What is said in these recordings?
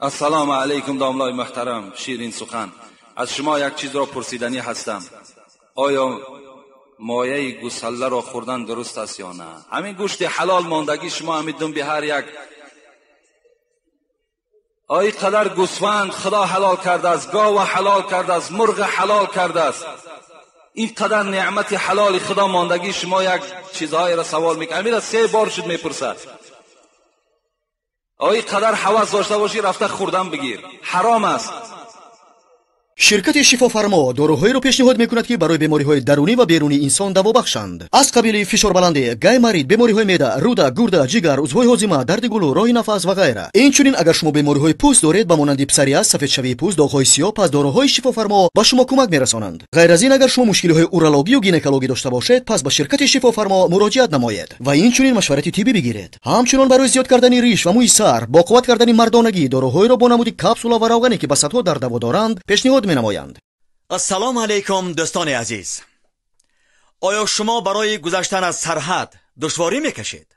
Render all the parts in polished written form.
Ассалому алайкум домлаи муҳтарам Ширин сухан. Аз шумо як чизро пурсиданӣ ҳастам. Оё мояи гусалларо хӯрдан дуруст аст ё на? Ҳамин гӯшти ҳалол мондагӣ шумо ҳамин думби ҳар як ой қадар гӯсфанд Худо ҳалол кардааст, гова ҳалол кардааст, мурғ ҳалол кардааст. Ин қадар неъмати ҳалоли Худо мондагӣ шумо як чизҳоеро савол мекунед. Ҳаминро се бор шуд мепурсад. Ой қадар ҳавас дошта бошӣ рафта хӯрдан бигир. Ҳаром аст. Ширкати Шифофармо доруҳоеро пешниҳод мекунад, ки барои бемориҳои дарунӣ ва берунии инсон даво бахшанд. Аз қабили фишорбаландӣ, гайморит, бемориҳои меъда, рӯда, гурда, ҷигар, узвҳои ҳозима, дарди гулӯ, роҳи нафас ва ғайра. Инчунин агар шумо бемориҳои пӯст доред, ба монанди псориаз, сафедшавии пӯст, доғҳои сиёҳ, пас доруҳои Шифофармо ба шумо кӯмак мерасонанд. Ғайр аз ин, агар шумо мушкилиҳои урологию гинекологӣ дошта бошед, пас ба ширкати Шифофармо муроҷиат намоед ва инчунин машварати тиббӣ бигиред. Ҳамчунон барои зиёд кардани риш ва мӯи сар, бо қувват кардани мардонагӣ, доруҳоеро бо намуди капсула ва равғане, ки ба садҳо дард даво доранд, пешниҳод менамоянд. Ассалому алайкум дӯстони азиз. Оё шумо барои гузаштан аз сарҳад душворӣ мекашед?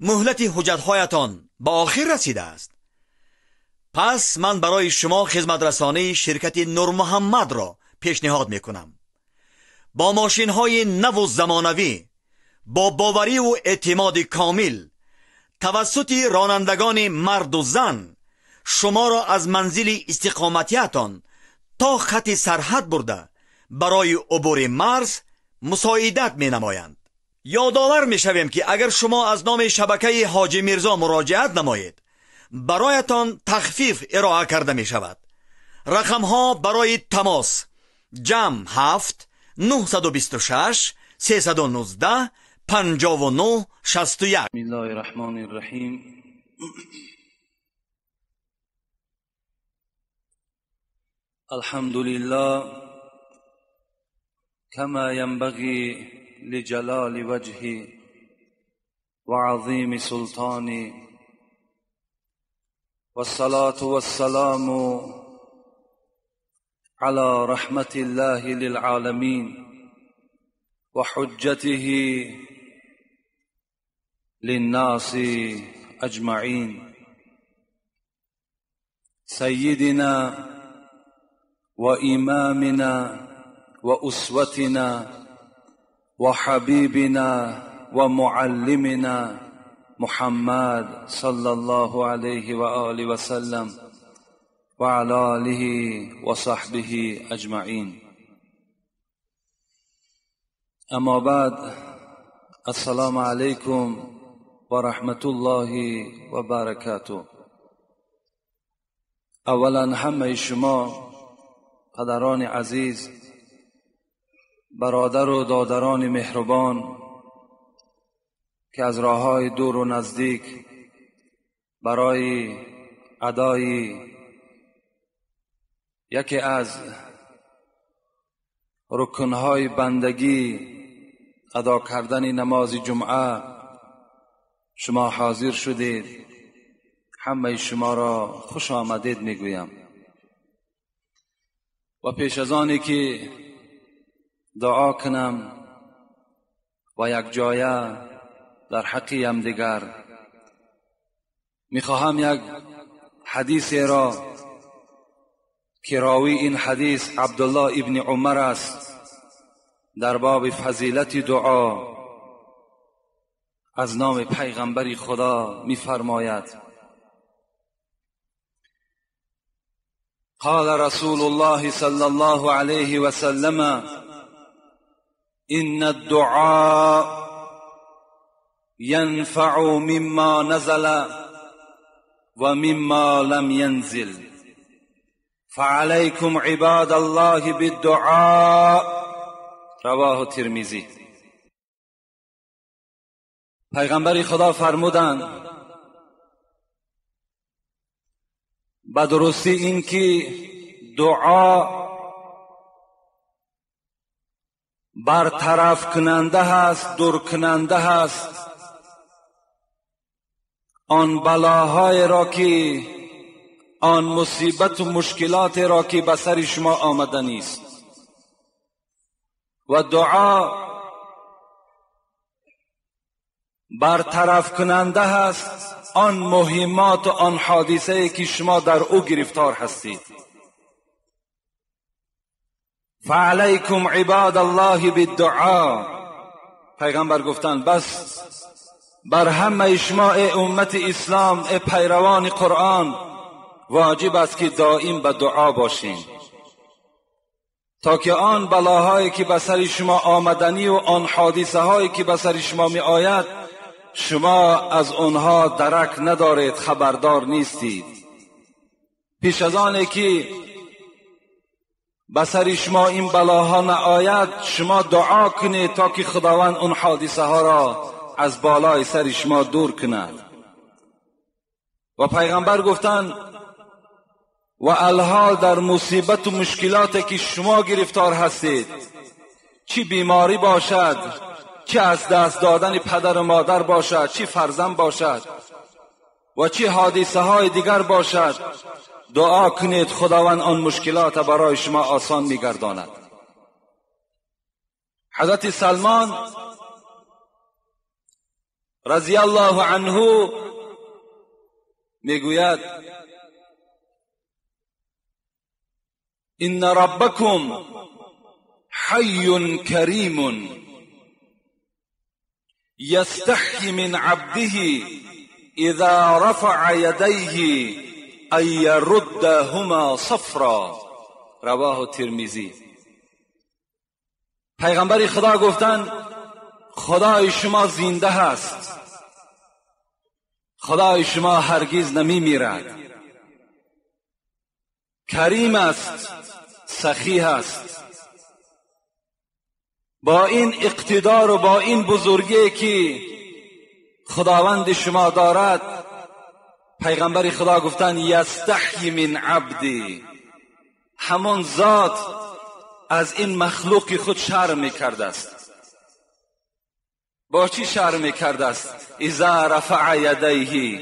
Муҳлати ҳуҷҷатҳоятон ба охир расидааст. Пас ман барои шумо хизматрасонии ширкати Нурмуҳаммадро пешниҳод мекунам. Бо мошинҳои наву замонавӣ, бо бовариву эътимоди комил, тавассути ронандагони марду зан шуморо аз манзили истиқоматиятон то хати сарҳад бурда барои убури марз мусоидат менамоянд. Ёдовар мешавем, ки агар шумо аз номи шабакаи Ҳоҷи Мирзо муроҷиат намоед, бароятон тахфиф ироа карда мешавад. Рақамҳо барои тамос: ҷамъ 7 926 319 59 61. Бисмиллоҳи раҳмони раҳим. الحمد لله كما ينبغي لجلال وجهه وعظيم سلطانه، والصلاة والسلام على رحمة الله للعالمين وحجته للناس أجمعين، سيدنا وإمامنا وأسوتنا وحبيبنا ومعلمنا محمد صلى الله عليه وآله وسلم وعلى آله وصحبه أجمعين. أما بعد، السلام عليكم ورحمة الله وبركاته. أولا همه شما پدران عزیز، برادر و دادران مهربان که از راه‌های دور و نزدیک برای ادای یکی از رکن‌های بندگی، ادا کردن نماز جمعه، شما حاضر شدید، همه شما را خوش آمدید میگویم. و پیش از آنی که دعا کنم و یک جایه در حق همدیگر، میخواهم یک حدیث را که راوی این حدیث عبدالله ابن عمر است، در باب فضیلت دعا از نام پیغمبر خدا میفرماید: قال رسول الله صلى الله عليه وسلم إن الدعاء ينفع مما نزل ومما لم ينزل، فعليكم عباد الله بالدعاء. رواه الترمذی. پیغمبر خدا فرمودند: به درستی این که دعا برطرف کننده هست، دور کننده هست آن بلاهای را که، آن مصیبت و مشکلات را که به سر شما آمده نیست. و دعا برطرف کننده هست آن مهمات و آن حادثه که شما در او گرفتار هستید. فعلیکم عباد الله بالدعا. پیغمبر گفتند بس بر همه شما ای امت اسلام، ای پیروان قرآن، واجب است که دائم به دعا باشین تا که آن بلاهایی که به سر شما آمدنی و آن حادثه هایی که به سر شما می آید شما از آنها درک ندارید، خبردار نیستید. پیش از آن که به سر شما این بلاها نآید شما دعا کنید تا که خداوند آن حادثه ها را از بالای سر شما دور کند. و پیغمبر گفتند و الحال در مصیبت و مشکلات که شما گرفتار هستید، چی بیماری باشد، چه از دست دادن پدر و مادر باشد، چی فرزند باشد و چی حادثه های دیگر باشد، دعا کنید خداوند آن مشکلات برای شما آسان میگرداند. حضرت سلمان رضی الله عنه میگوید ان ربکم حی کریم یستحی من عبده اذا رفع یدیه ان یردهما صفرا. رواه ترمذی. پیغمبر خدا گفتند خدای شما زنده هست، خدای شما هرگز نمی میرد، کریم است، سخی است. با این اقتدار و با این بزرگی که خداوند شما دارد، پیغمبر خدا گفتند یستحی من عبدی، همان ذات از این مخلوق خود شرم میکرده است. با چی شرم میکرده است؟ اذا رفع یدیه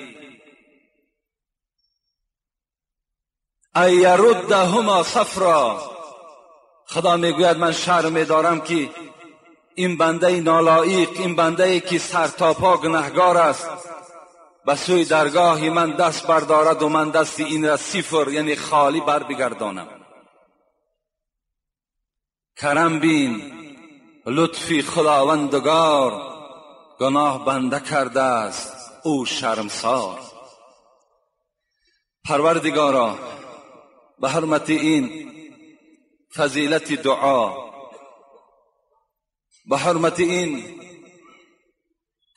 ان یردهما صفرا. خدا میگوید من شرم میدارم که این بنده نالایق، این بنده که سر تا پا گنهگار است، به سوی درگاه من دست بردارد و من دست این را صفر یعنی خالی بر بگردانم. کرم بین، لطفی خداوندگار، گناه بنده کرده است او شرمسار. پروردگارا، به حرمت این فضیلت دعا، به حرمت این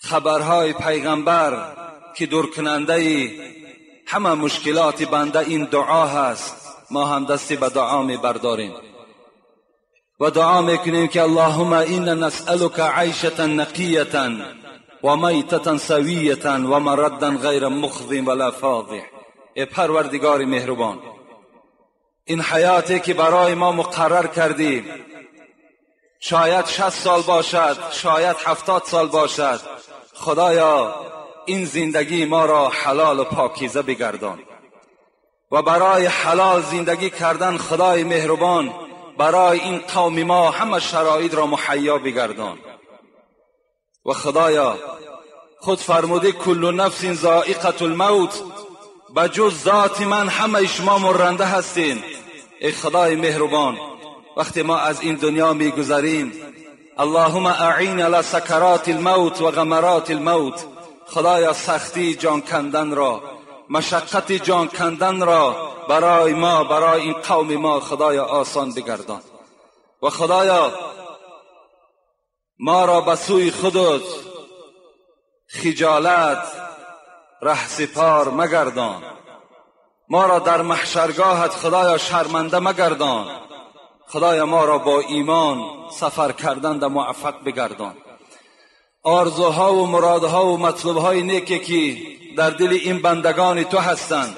خبرهای پیغمبر که دورکننده همه مشکلات بنده این دعا هست، ما هم دستی به دعا می برداریم و دعا میکنیم که اللهم اینا نسألک عیشة نقیة و میتة سویة و مردا غیر مخز ولا فاضح. ای پروردگار مهربان، این حیاتی که برای ما مقرر کردی، شاید 60 سال باشد، شاید 70 سال باشد، خدایا این زندگی ما را حلال و پاکیزه بگردان و برای حلال زندگی کردن خدای مهربان برای این قوم ما همه شرایط را مهیا بگردان. و خدایا خود فرموده کل نفس ذائقة الموت، بجز ذات من همه شما مرنده هستین. ای خدای مهربان، وقتی ما از این دنیا میگذریم، اللهم اعین علی سکرات الموت و غمرات الموت، خدایا سختی جان کندن را، مشقت جان کندن را برای ما، برای این قوم ما خدایا آسان بگردان. و خدایا ما را به سوی خودت خجالت رهسپار مگردان، ما را در محشرگاهت خدایا شرمنده مگردان، خدایا ما را با ایمان سفر کردن در موفق بگردان. آرزوها و مرادها و مطلوبهای نیکی که در دل این بندگان تو هستند،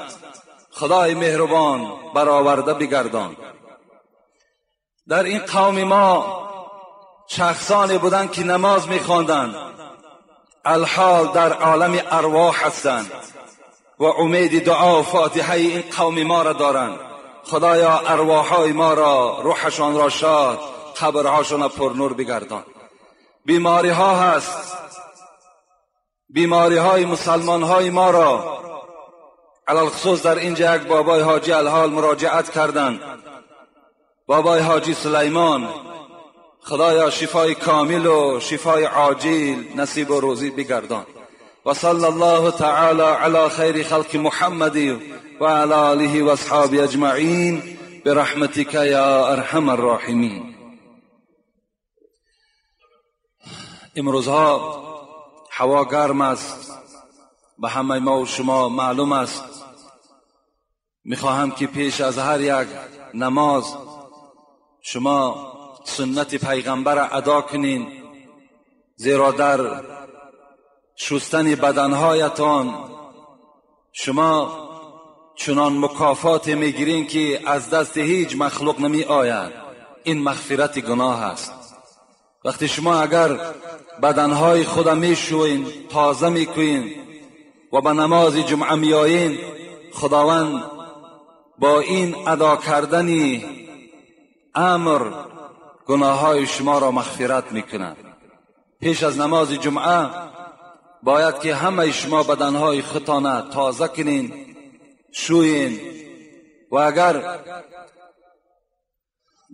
خدای مهربان برآورده بگردان. در این قوم ما شخصانی بودند که نماز میخواندند، الحال در عالم ارواح هستند و امید دعا و فاتحه این قوم ما را دارند. خدایا ارواحهای ما را، روحشان را شاد، قبرهاشان را پرنور بگردان. بیماری ها هست، بیماری های مسلمان های ما را، علی‌الخصوص در اینجا یک بابای حاجی الحال مراجعت کردند، بابای حاجی سلیمان، خدایا شفای کامل و شفای عاجل نصیب و روزی بگردان. و صلی الله تعالی علی خیر خلق محمد و علی آله و اصحابه اجمعین برحمتک یا ارحم الراحمین. امروزها هوا گرم است، به همه ما و شما معلوم است. میخواهم که پیش از هر یک نماز شما سنت پیغمبر ادا کنین، زیرا در شستن بدنهایتان شما چنان مکافات میگیرین که از دست هیچ مخلوق نمی آید. این مغفرت گناه است. وقتی شما اگر بدنهای خود میشوین، تازه میکنین و به نماز جمعه میآیین، خداوند با این ادا کردن امر گناههای شما را مغفرت میکند. پیش از نماز جمعه باید که همه شما بدنهای خودتان تازه کنین، شوین، و اگر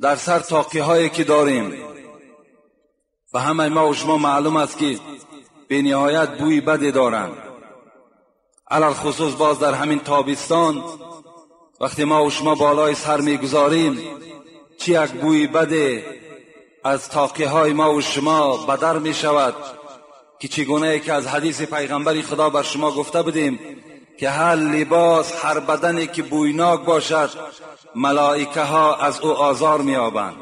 در سر تاقی هایی که داریم، به همه ما و شما معلوم است که به نهایت بوی بدی دارند، علی‌الخصوص باز در همین تابستان وقتی ما و شما بالای سر میگذاریم، چی یک بوی بد از تاقی های ما و شما بدر می شود که چگونه که از حدیث پیغمبر خدا بر شما گفته بودیم که هر لباس، هر بدنی که بویناک باشد، ملائکه ها از او آزار می‌یابند.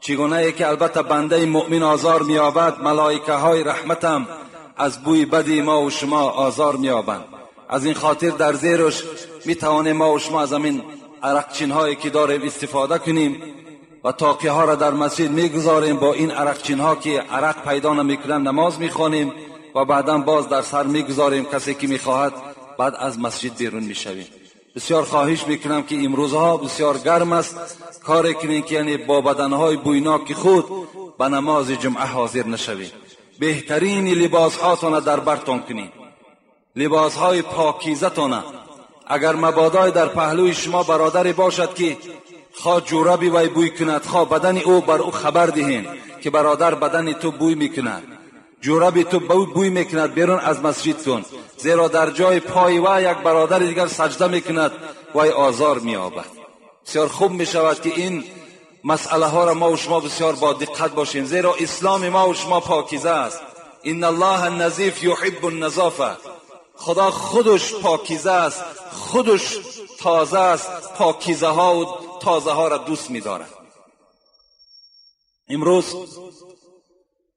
چگونه که البته بنده مؤمن آزار می‌یابد، ملائکه های رحمتم از بوی بدی ما و شما آزار می‌یابند. از این خاطر در زیرش می‌توانیم ما و شما از همین عرقچین هایی که داریم استفاده کنیم و تاقی ها را در مسجد میگذاریم. با این عرقچین ها که عرق پیدا نمیکنن نماز میخوانیم و بعدا باز در سر میگذاریم. کسی که میخواهد بعد از مسجد بیرون میشویم. بسیار خواهش میکنم که امروزها بسیار گرم است، کار کنین که یعنی با بدنهای بویناک خود به نماز جمعه حاضر نشوید. بهترین لباس هاتان در برتان کنین، لباس های پاکیزه تانه. اگر مبادای در پهلوی شما برادری باشد که خواه جورابی وی بوی کند، خواه بدن او، بر او خبر دهین که برادر بدن تو بوی میکند، جورابی تو بوی میکند، بیرون از مسجد کن، زیرا در جای پای وی یک برادر دیگر سجده میکند، وی آزار مییابد. بسیار خوب میشود که این مسئله ها را ما و شما بسیار با دقت باشیم، زیرا اسلام ما و شما پاکیزه است. ان الله النظیف یحب النظافه. خدا خودش پاکیزه است، خودش تازه است، پاکیزه ها و تازه ها را دوست می‌دارد. امروز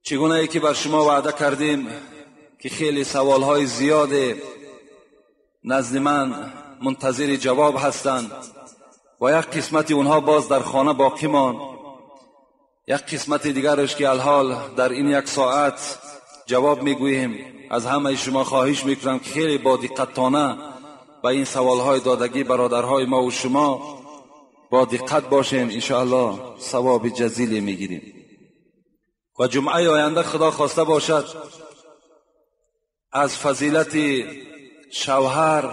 چگونه ای که بر شما وعده کردیم که خیلی سوال های زیاد نزد من منتظر جواب هستند و یک قسمت اونها باز در خانه باقی ماند، یک قسمت دیگرش که الحال در این یک ساعت جواب میگوییم. از همه شما خواهش میکنم که خیلی با دقتانه به این سوالهای دادگی برادرهای ما و شما با دقت باشیم، انشاءالله ثواب جزیلی میگیریم. و جمعه آینده خدا خواسته باشد از فضیلت شوهر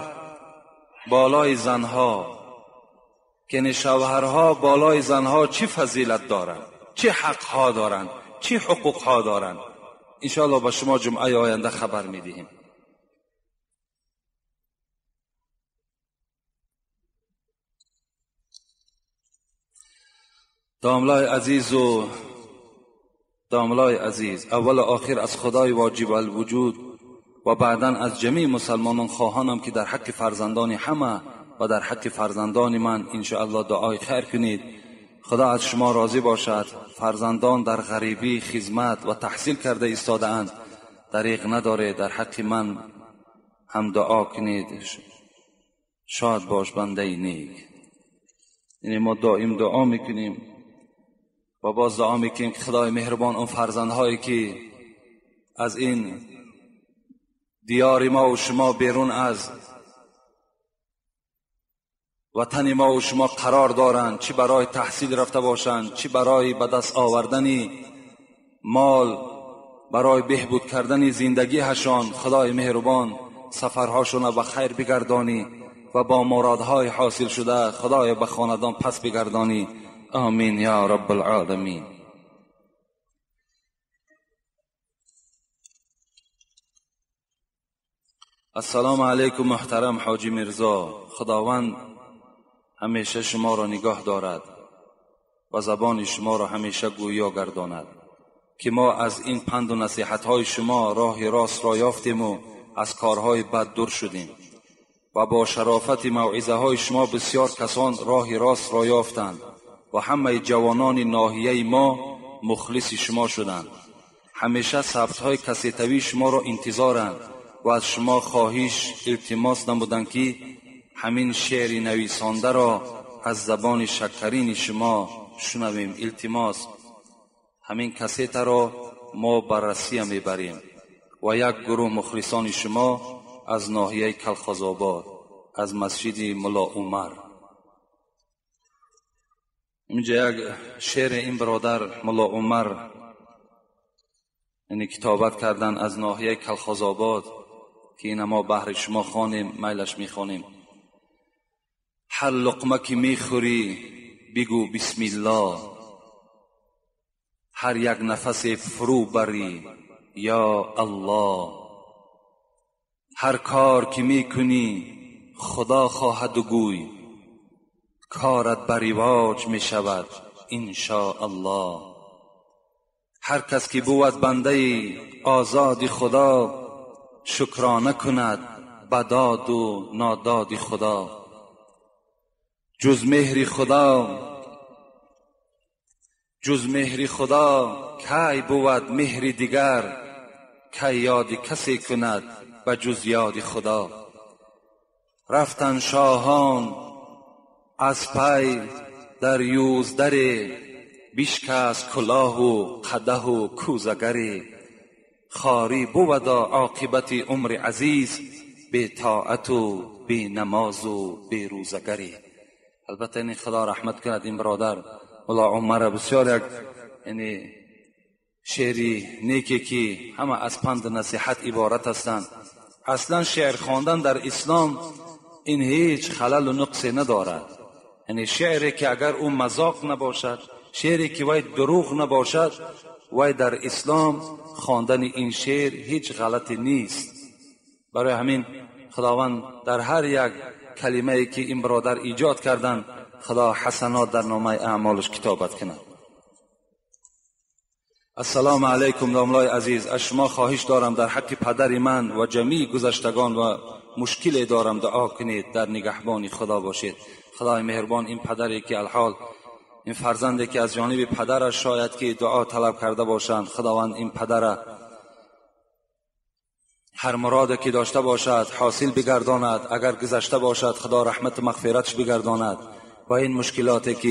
بالای زنها، که شوهرها بالای زنها چی فضیلت دارند، چه حقها دارند، چه حقوقها دارند، انشاءالله با شما جمعه آینده خبر میدهیم. داملای عزیز و داملای عزیز، اول و آخر از خدای واجب الوجود و بعدا از جمیع مسلمانان خواهانم که در حق فرزندان همه و در حق فرزندان من انشاءالله دعای خیر کنید. خدا از شما راضی باشد. فرزندان در غریبی خدمت و تحصیل کرده ایستاده‌اند، دریغ نداره، در حق من هم دعا کنید. شاد باش بنده نیک. یعنی ما دائم دعا میکنیم و باز دعا میکنیم که خدای مهربان اون فرزندهایی که از این دیار ما و شما بیرون از وطن ما و شما قرار دارند، چی برای تحصیل رفته باشند، چی برای به دست آوردن مال برای بهبود کردن زندگیشان خدای مهربان سفرهاشون به خیر بگردانی و با مرادهای حاصل شده خدای به خاندان پس بگردانی. آمین یا رب العالمین. السلام علیکم محترم حاجی میرزا، خداوند همیشه شما را نگاه دارد و زبان شما را همیشه گویا گرداند که ما از این پند و نصیحت های شما راه راست را یافتیم و از کارهای بد دور شدیم و با شرافت موعظه های شما بسیار کسان راه راست را یافتند و همه جوانان ناحیه ما مخلص شما شدند. همیشه ثبت های کسیتوی شما را انتظارند و از شما خواهش التماس نمودند که همین شعر نویسانده را از زبان شکرین شما شنویم. التماس همین کسیت را ما بررسی میبریم و یک گروه مخلصان شما از ناحیه کلخازآباد از مسجد ملا عمر. اینجا یک شعر این برادر ملا عمر یعنی کتابت کردن از ناحیه کلخازآباد که این ما بهر شما خوانیم، میلش میخوانیم. هر لقمه که میخوری بگو بسم الله، هر یک نفس فرو بری یا الله، هر کار که میکنی خدا خواهد و گوی، کارت بر رواج میشود ان شاء الله. هر کس که بود بنده آزاد خدا، شکرانه کند بداد و ناداد خدا. جز مهر خدا کی بود مهر دیگر، کی یاد کسی کند به جز یاد خدا. رفتن شاهان از پی در یوزدر، بشکست کلاه و قدح و کوزگری. خاری بود عاقبت عمر عزیز، بی طاعت و بی نماز و بی روزگری. البته این خدا رحمت کند این برادر ملا عمر، بسیار یک یعنی شعری نیکی که همه از پند نصیحت عبارت هستند. اصلا شعر خواندن در اسلام این هیچ خلل و نقصی ندارد. یعنی شعری که اگر او مذاق نباشد، شعری که وای دروغ نباشد، وای در اسلام خواندن این شعر هیچ غلطی نیست. برای همین خداوند در هر یک کلمه ای که این برادر ایجاد کردن، خدا حسنات در نامه اعمالش کتابت کند. السلام علیکم داملای عزیز، از شما خواهش دارم در حق پدر من و جمیع گذشتگان و مشکل دارم دعا کنید، در نگهبانی خدا باشید. خدای مهربان این پدری که الحال این فرزندی که از جانب پدرش شاید که دعا طلب کرده باشند، خداوند این پدر هر مراد که داشته باشد حاصل بگرداند، اگر گذشته باشد خدا رحمت و مغفرتش بگرداند و این مشکلاتی که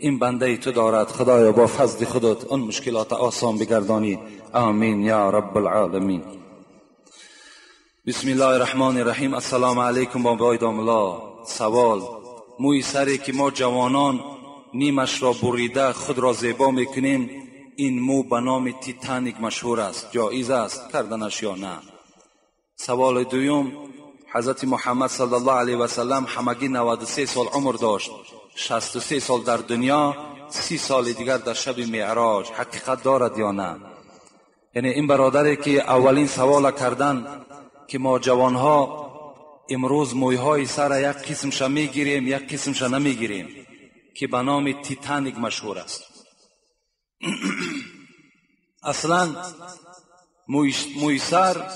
این بنده تو دارد خدایا با فضل خودت اون مشکلات آسان بگردانی. آمین یا رب العالمین. بسم الله الرحمن الرحیم. السلام علیکم بابای داملا. سوال: موی سری که ما جوانان نیمش را بریده خود را زیبا میکنیم، این مو به نام تیتانیک مشهور است، جایز است کردنش یا نه؟ سوال دوم: حضرت محمد صلی الله علیه و سلم همگی 93 سال عمر داشت، 63 سال در دنیا، 30 سال دیگر در شب معراج، حقیقت دارد یا نه؟ یعنی این برادری که اولین سوال کردن که ما جوانها امروز مویهای سر یک قسمش میگیریم یک قسمش نمیگیریم که به نام تیتانیک مشهور است. اصلا موی سر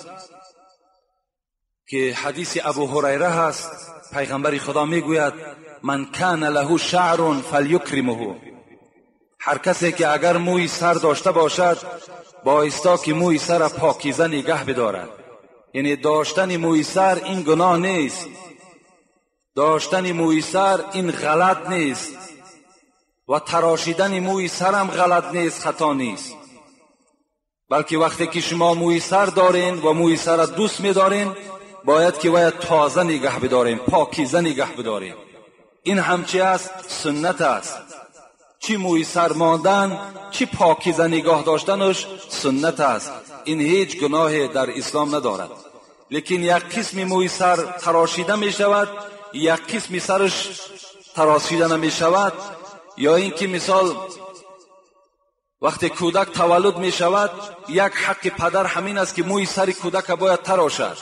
که حدیث ابو هریره هست، پیغمبر خدا میگوید من کان له شعر فلیکرمه، هر کسی که اگر موی سر داشته باشد بایستا که موی سر پاکیزه نگه بدارد. یعنی داشتن موی سر این گناه نیست، داشتن موی سر این غلط نیست و تراشیدن موی سرم غلط نیست، خطا نیست، بلکه وقتی که شما موی سر دارین و موی سر دوست میدارین باید که باید تازه نگه بداریم، پاکیزه نگه بداریم. این همچی است، سنت است. چی موی سر ماندن چی پاکیزه نگاه داشتنش سنت است. این هیچ گناه در اسلام ندارد. لیکن یک قسم موی سر تراشیده می شود، یک قسم سرش تراشیده نمی شود. یا اینکه مثال وقتی کودک تولد می شود، یک حق پدر همین است که موی سر کودک باید تراشد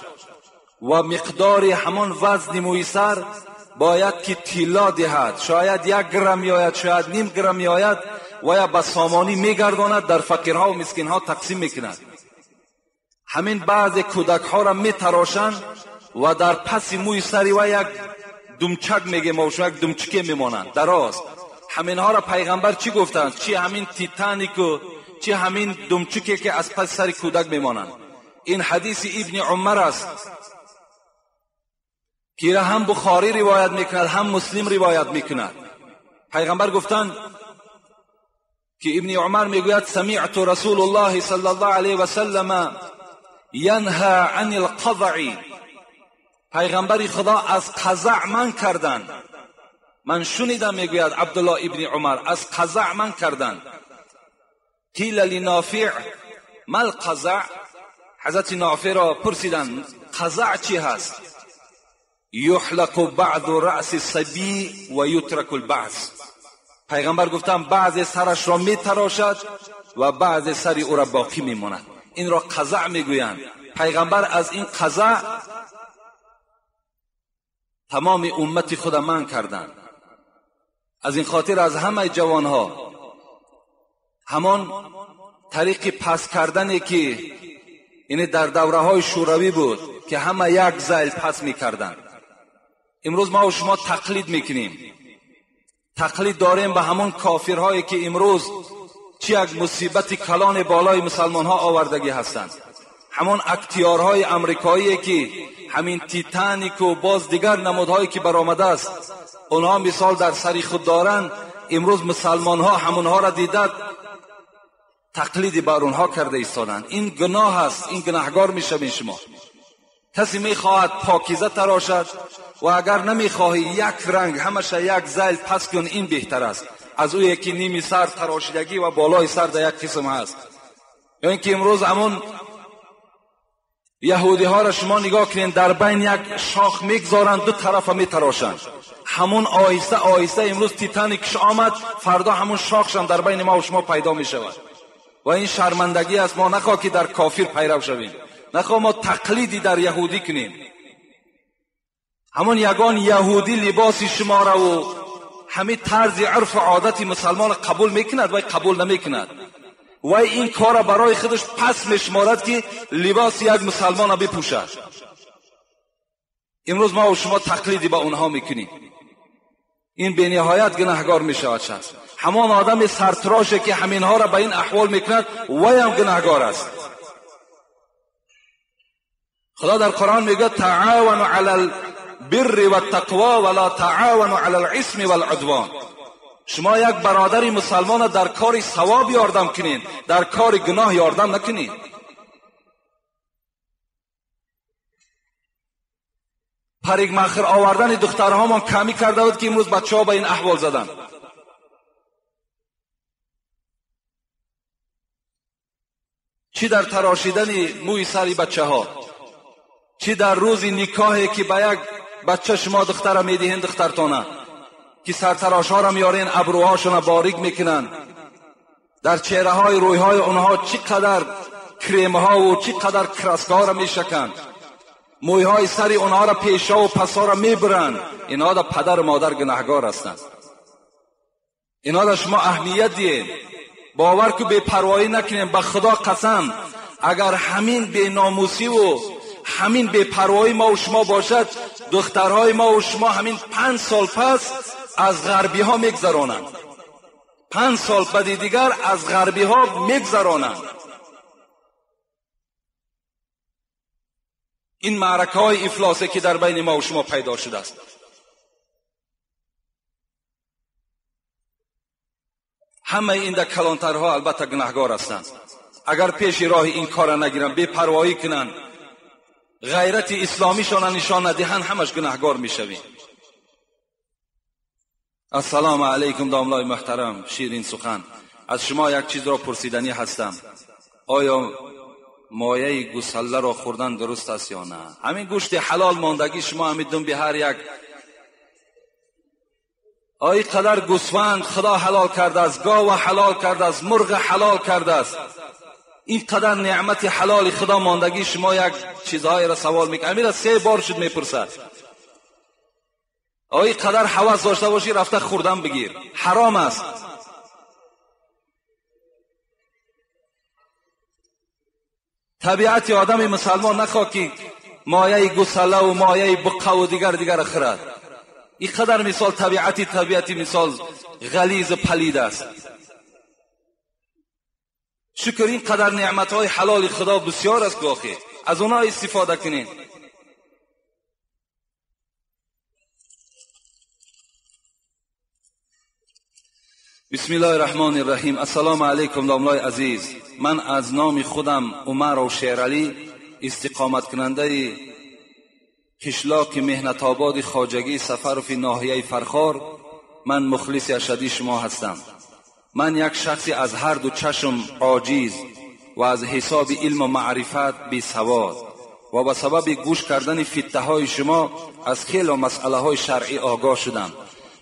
و مقدار همان وزن موی سر باید که طلا دهد. شاید 1 گرم میآید، شاید نیم گرم میآید و یا به سامانی میگرداند، در فقیرها و مسکینها تقسیم میکند. همین بعض کودک ها را میتراشند و در پس موی سری و یک دمچک میگه ما یک دمچکه میمانند دراز. همینها را پیغمبر چی گفتند؟ چی همین تیتانیک و چی همین دمچکه که از پس سر کودک میمانند. این حدیث ابن عمر است که هم بخاری روایت میکند هم مسلم روایت میکند. پیغمبر گفتند که ابن عمر میگوید سمعت رسول الله صلی الله علیه و سلم ینها عن القضع. پیغمبر خدا از قزع من کردند. من شنیدم میگوید عبدالله ابن عمر از قزع من کردند. قیل لنافع ما القزع؟ حضرت نافع را پرسیدند قزع چی هست؟ یحلق بعض رأس الصبی و یترک البعض. پیغمبر گفتند بعض سرش را میتراشد و بعض سر او را باقی میماند. این را قزع میگویند. پیغمبر از این قزع تمام امت خود من کردند. از این خاطر از همه جوانها همان طریق پس کردنی که یعنی در دوره های شوروی بود که همه یک زیل پس میکردند، امروز ما و شما تقلید میکنیم. تقلید داریم به همون کافرهایی که امروز چی یک مصیبت کلان بالای مسلمان ها آوردگی هستند. همون اکتیارهای امریکایی که همین تیتانیک و باز دیگر نمودهایی که برآمده است، اونها مثال در سری خود دارند. امروز مسلمان ها همونها را دیدند تقلید بر اونها کرده ایستادند. این گناه است، این گناهگار میشوین شما. کسی میخواهد پاکیزه تراشد و اگر نمیخواهی یک رنگ همشه یک زیل پس کن، این بهتر است از او یکی نیمی سر تراشیدگی و بالای سر در یک قسم هست. یا اینکه امروز همون یهودی ها را شما نگاه کنین، در بین یک شاخ میگذارند، دو طرف میتراشند. همون آهسته آهسته امروز تیتانیکش آمد، فردا همون شاخش هم در بین ما و شما پیدا میشود. و این شرمندگی است. ما نخواه که در کافر پیرو شویم، نخواه ما تقلیدی در یهودی کنیم. همون یگان یهودی لباس شما را و همه طرز عرف و عادت مسلمان قبول میکند و قبول نمیکند و این کار برای خودش پس میشمارد که لباس یک مسلمان را بپوشد. امروز ما و شما تقلیدی با اونها میکنیم. این به نهایت گناهگار میشود شخص. همان آدم سرتراشه که همینها را به این احوال میکند وی هم گناهگار است. خدا در قرآن میگه تعاونوا علی البر والتقوا ولا تعاونوا علی الاثم والعدوان. شما یک برادر مسلمان در کار ثواب یاردم کنین، در کار گناه یاردم نکنین. پریگ مخر آوردن دخترهامان کمی کرده بود که امروز بچه ها به این احوال زدن. چی در تراشیدن موی سری بچه ها، چی در روز نکاحی که به یک بچه شما دختر میدهین، دخترتانه که سرتراش ها را میارین، ابروهاشون را باریک میکنن، در چهره های روی های اونها چی قدر کریم ها و چی قدر کراسک ها را میشکن، موی های سری اونها را پیشا و پسا را میبرن. اینها در پدر و مادر گناهگار هستند. اینها در شما اهمیت دیین. باور که بی پروایی نکنیم. به خدا قسم اگر همین بی ناموسی و همین بی پروایی ما و شما باشد، دخترهای ما و شما همین 5 سال پس از غربی ها میگذرانند. 5 سال بعد دیگر از غربی ها میگذرانند. این معرکه های افلاسه که در بین ما و شما پیدا شده است. همه این در کلانترها البته گناهگار هستند. اگر پیش راه این کار نگیرن، بی پروایی کنند، غیرت اسلامیشان نشان ندهند، همش گناهگار میشویم. السلام علیکم داملای محترم شیرین سخن، از شما یک چیز را پرسیدنی هستم. آیا مایه گوساله را خوردن درست است یا نه؟ همین گوشت حلال ماندگی شما همین دم به هر یک آی قدر گوسفند خدا حلال کرده است، گاو حلال کرده است، مرغ حلال کرده است، این قدر نعمت حلال خدا ماندگی شما یک چیزهای را سوال میکنه. امیر 3 بار شد میپرسد. آی قدر حواس داشته باشی رفته خوردن بگیر، حرام است. طبیعت آدم مسلمان نخواه که مایه گوساله و مایه بقه و دیگر خورد. این قدر مثال طبیعتی مثال غلیظ پلید است. شکر این قدر نعمتهای حلال خدا بسیار است که از اونها استفاده کنین. بسم الله الرحمن الرحیم. السلام علیکم داملای عزیز، من از نام خودم عمر و شیرعلی، استقامت کننده قشلاق مهنت آباد خواجگی سفر ناحیه فرخار، من مخلص اشدی شما هستم. من یک شخصی از هر دو چشم عاجز و از حساب علم و معرفت بی سواد و به سبب گوش کردن فتنه های شما از خیلی مسئله های شرعی آگاه شدم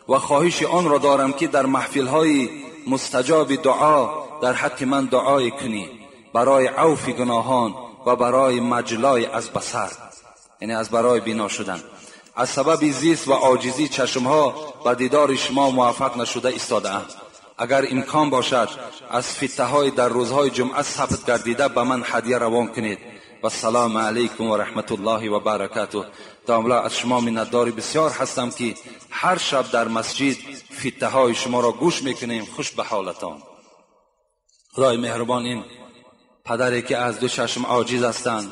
و خواهش آن را دارم که در محفل های مستجاب دعا در حق من دعای کنی برای عفو گناهان و برای مجلای از بصر، یعنی از برای بینا شدن. از سبب زیست و عاجزی چشمها و دیدار شما موفق نشده ایستاده ام. اگر امکان باشد از فتنه های در روزهای جمعه ثبت گردیده به من هدیه روان کنید. و السلام علیکم و رحمت الله و برکاته. داملا از شما منتدار بسیار هستم که هر شب در مسجد فتنه های شما را گوش میکنیم. خوش به حالتان. خدای مهربان این پدری که از دو چشم عاجز هستند،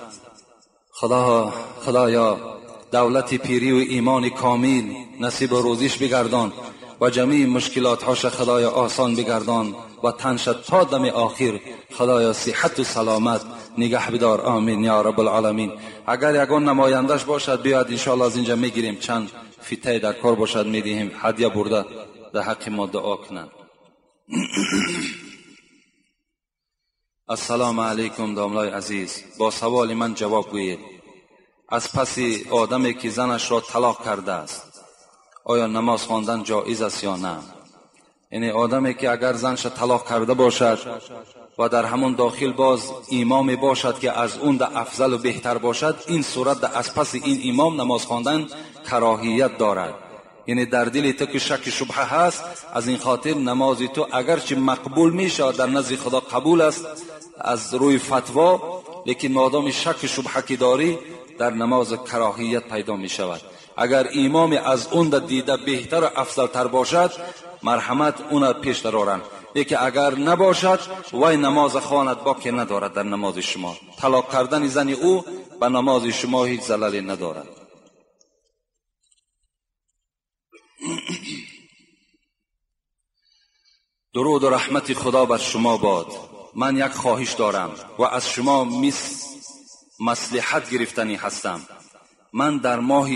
خدایا دولت پیری و ایمان کامل نصیب روزیش بگردان و جمیع مشکلات هاش خدایا آسان بگردان و تنش تا دم آخر خدایا صحت و سلامت نگه بدار. آمین یا رب العالمین. اگر یگان نمایندش باشد بیاد انشاءالله از اینجا میگیریم، چند فیته در کار باشد میدهیم، هدیه برده در حق ما دعا کنند. السلام علیکم داملای عزیز، با سوال من جواب گویید. از پس آدمی که زنش را طلاق کرده است آیا نماز خواندن جایز است یا نه؟ یعنی آدمی که اگر زنش طلاق کرده باشد و در همون داخل باز امام باشد که از اون ده افضل و بهتر باشد، این صورت ده از پس این امام نماز خواندن کراهیت دارد. یعنی در دل تو که شک شبهه هست، از این خاطر نماز تو اگرچه مقبول میشه در نزد خدا قبول است از روی فتوا، لیکن مادام شک شبهه که داری در نماز کراهیت پیدا می شود. اگر امام از اون دیده بهتر و افضل تر باشد مرحمت اون پیش درارند، لیکن اگر نباشد وای نماز خواند باکی ندارد در نماز شما. طلاق کردن زن او به نماز شما هیچ زللی ندارد. درود و رحمت خدا بر شما باد. من یک خواهش دارم و از شما مصلحت گرفتنی هستم. من در ماه